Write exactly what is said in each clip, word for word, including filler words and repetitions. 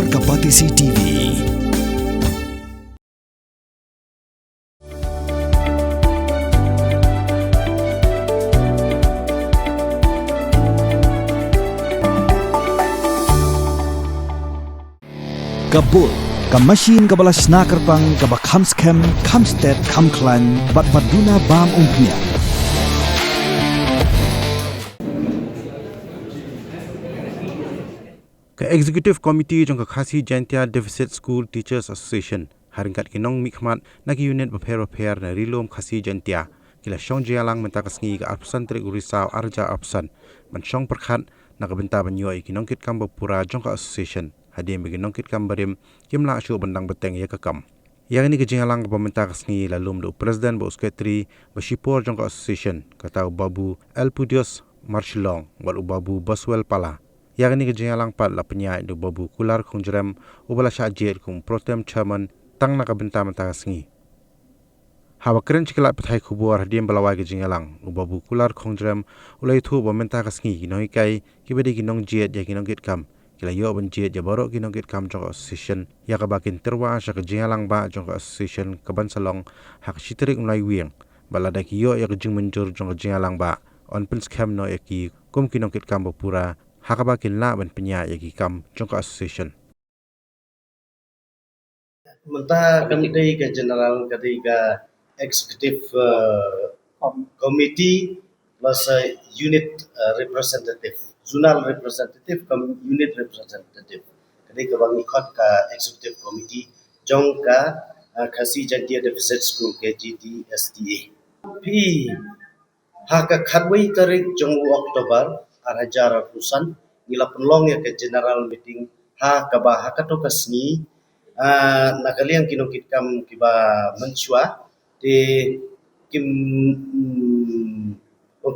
Ka Batesi T V. Ka Bull, ka machine kaba la shna kyrpang, kaba kham skhem, kham stet, kham khlaiñ, bad pat duna bam umphniang. Ka Executive Committee jong ka Khasi Jaintia Deficit School Teachers Association, ha ryngkat ki nongmihkhmat na ki unit bapher bapher na Ri-lum Khasi Jaintia, ki la shong jingïalang mynta ka sngi ka arphew san tarik u Risaw arhajar arphew san, ban shong pyrkhat na ka bynta ban ïoh ïa ki nongkitkam bapura jong ka association, hadien ba ki nongkitkam barim kim lah shuh ban dang bteng ïa ka kam. Ïa kane ka jingïalang kaba mynta ka sngi la lum da u president bad u secretary ba shipor jong ka association, kata u Babu Elpidius Marshillong bad u Babu Boswell Pala. Ïa kane ka jingïalang pat la pynïaid da u Babu Kular Khongdrem, uba la shah jied kum pro tem chairman tang na ka bynta mynta ka sngi. Haba kren sha ki lad pathai khubor hadien ba la wai ka jingïalang, u Babu Kular Khongdrem u la ïathuh ba mynta ka sngi ki nonghikai kiba dei ki nongjied ïa ki nongkitkam, ki la ïoh ban jied ïa baroh ki nongkitkam jong ka association, ïa kaba kin tyrwa sha ka jingïalang ba jong ka association kaban sa long ha ka shi tarik u Naiwieng, bad lada ki ïoh ïa ka jingmynjur jong ka jingïalang ba, yn pynskhem noh ïa ki kum ki nongkitkam bapura, ha kaba kin lah ban pynïaid ïa ki kam jong ka association. Mynta kam dei ka general, ka dei ka executive, uh, committee, plus, uh, unit, uh, representative, zonal representative, kam unit representative. Ka dei kaba ngi khot ka executive committee jong ka, uh, Khasi Jaintia Deficit School, K J D S D A. Phi Ha ka khatwei tarik jong u October, arhajar arphew san, ngi la pynlong ïa ka general meeting, ha kaba ha kato ka sngi, ah, na ka liang ki nongkitkam kiba mynshuwa, te kim, mm,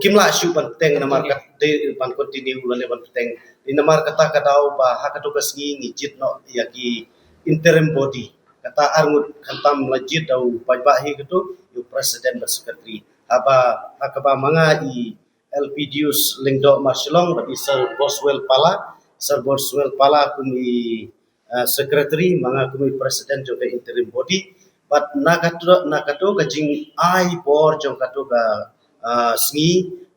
kim lah shuh ban bteng namar ka, te ban continue lane ban bteng. Te namar kata ka daw ba ha kato ka sngi ngi jied noh ïa ki interim body. Kata arngut khamtam la jied da u paidbah hi kato, ïa u president bad secretary. Haba, ha kaba ma nga i Elpidius Lyngdoh Marshillong bad i Sir Boswell Pala, Sir Boswell Pala kum i, eh, secretary, ma nga kum i president jong ka interim body. Bad na kato, na kato ka jingai bor jong kato ka, eh, sngi,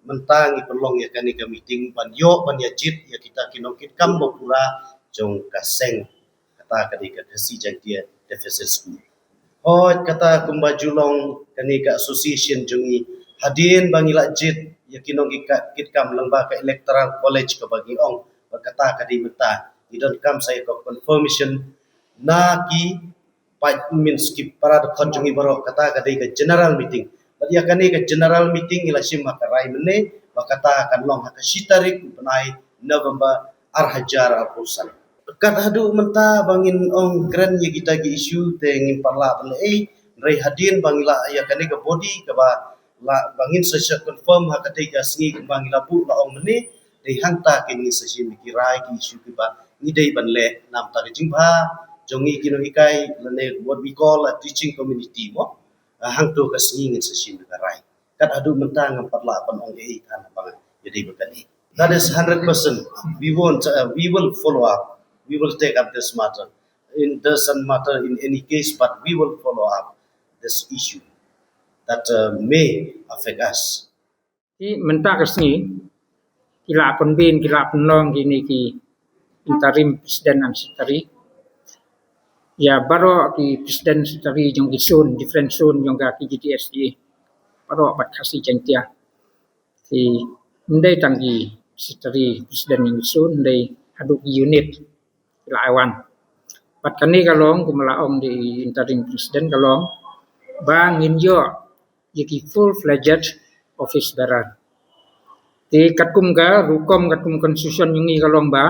mynta ngi pynlong ïa kane ka meeting ban ïoh ban ïa jied ïa kita ki nongkitkam bapura jong ka seng. Kata ka dei ka Khasi Jaintia Deficit School. Hooid, kata kumba ju long, kane ka association jong ngi, hadien ba ngi la jied ïa ki nongkitkam lyngba ka electoral college kaba ngi ong, bad kata ka dei mynta ngi donkam sa ïa ka confirmation na ki, pa, means ki para dkhot jong ngi baroh, kata ka dei ka general meeting. Bad ïa kane ka general meeting ngi la shim ha ka rai mynne ba kata kan long ha ka shi tarik u bnai November arhajar arphew san. Kat haduh mynta ba ngin ong kren ïa kita ki issue te ngim pat lah ban leh ei, hynrei hadien ba ngi la ïa kane ka body kaba la ba ngin sa shah confirm ha katei ka sngi kumba ngi la buh la ong mynne, dei hangta kin ngin sa shim ïa ki rai ki issue kiba ngi dei ban leh namar ka jingbha jong ngi ki nonghikai lane what we call a teaching community mo. Ah, hangto ka sngi ngin sa shim ïa ka rai. Kat haduh mynta ngam pat lah ban ong ei than ba nga ïa dei ba kane. That is hundred percent. We won't, uh, we will follow up. We will take up this matter. It doesn't matter in any case, but we will follow up this issue that, uh, may affect us. Ki mynta ka sngi, ki la pynbeit, ki la pynlong kine ki interim president and secretary. Ïa baroh ki president secretary jong ki zone, different zone jong ka K J D S D A. Baroh bad Khasi Jaintia. Te ym dei tang ki secretary president jong ki zone, ym dei haduh ki unit ki la ai wan. Bad kane ka long, kumba la ong da i interim president ka long, ba ngin ïoh ïa ki full-fledged office bearer. Te katkum ka rukom, katkum constitution jong ngi ka long ba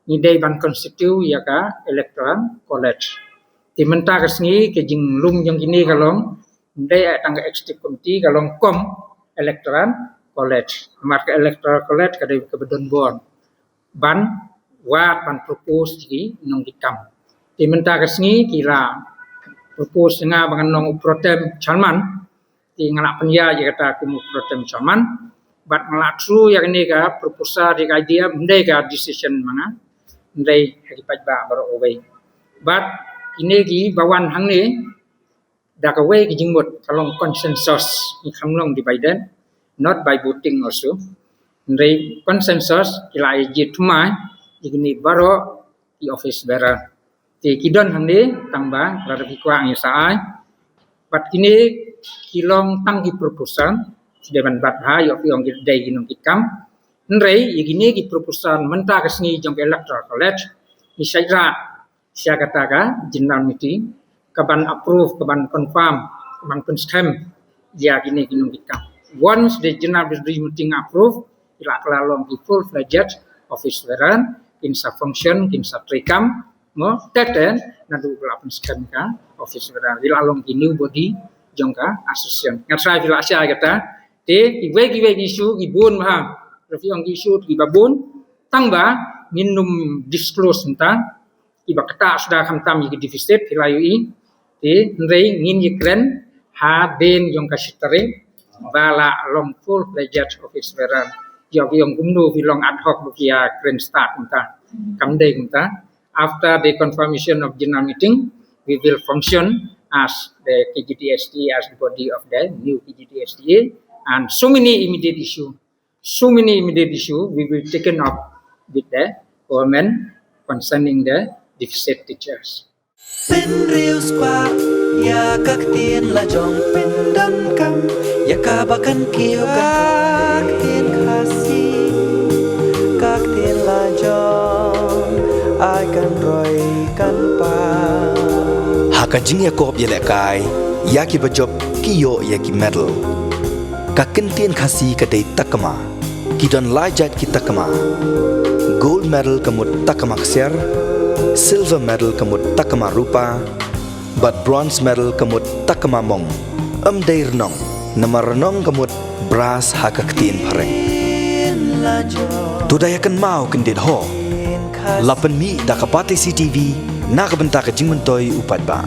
ngi dei ban constitute ïa ka electoral college. Te mynta ka sngi ka jinglum jong kine ka long, ym dei tang ka executive committee, ka long kum electoral college. Namar ka electoral college ka dei kaba don bor ban wad, ban propose ïa ki nongkitkam. Te mynta ka sngi ki la propose ïa nga ba ngan long u pro tem chairman. Te nga la pynïaid ïa kata kum u pro tem chairman. Bad nga la through ïa kane ka proposal, ïa ka idea, ym dei ka decision ma nga. Hynrei ha ki paidbah baroh kawei. Bad kine kiba wan hangne da kawei ka jingmut, ka long consensus, ngi kham long divided, not by voting also. Hynrei consensus ki la ïa jied thymmai ïa kine baroh ki office bearer. Te ki don hangne tang ba lada phi kwah ngi sa ai. Bad kine ki long tang ki proposal, sdei ban bat bha ïoh phi ong ki dei ki nongkitkam. Hynrei ïa kine ki proposal mynta ka sngi jong ka Electoral College, ngi shait rah sha kata ka general meeting, ka ban approve, ka ban confirm, ka ban pynskhem ïa kine ki nongkitkam. Once the general meeting approve, ki la kylla long ki full fledged office bearer, kin sa function, kin sa treikam, mo, te te naduh ba la pynskhem ka office bearer, ki la long ki new body jong ka association. Nga tharai phi la shai kata. Te kiwei kiwei ki issue ki bun bha, lada phi ong ki issue kiba bun, tang ba ngin ym disclose mynta, kiba ktah suda khamtam ïa ki deficit phi la ïohi. Te hynrei ngin ïakren hadien jong ka shi tarik ba la long full fledged office bearer. Ïoh phi ong kumno phi long ad hoc ba phi ïakren start mynta. Kam dei mynta. After the confirmation of general meeting, we will function as the K G D S T A, as the body of the new K G D S T A, and so many immediate issue, so many immediate issue we will taken up with the government concerning the deficit teachers. Pynriewspah ïa ka ktien la jong, pyndonkam ïa kaba kan kiew ka ktien Khasi, ka ktien la jong, ai kan roi kan pang. Ha ka jingïakop ïalehkai ïa kiba jop ki ïoh ïa ki medal. Ka ktien Khasi ka dei takma. Ki don lai jait ki takma. Gold medal ka mut takma ksiar, silver medal ka mut takma rupa, bad bronze medal ka mut takma mong. Ym dei rnong, namar rnong ka mut brass ha ka ktien phareng. To da ïa kynmaw kyndit ho. La pynmih da ka Batesi TV na ka bynta ka jingmyntoi u paidbah.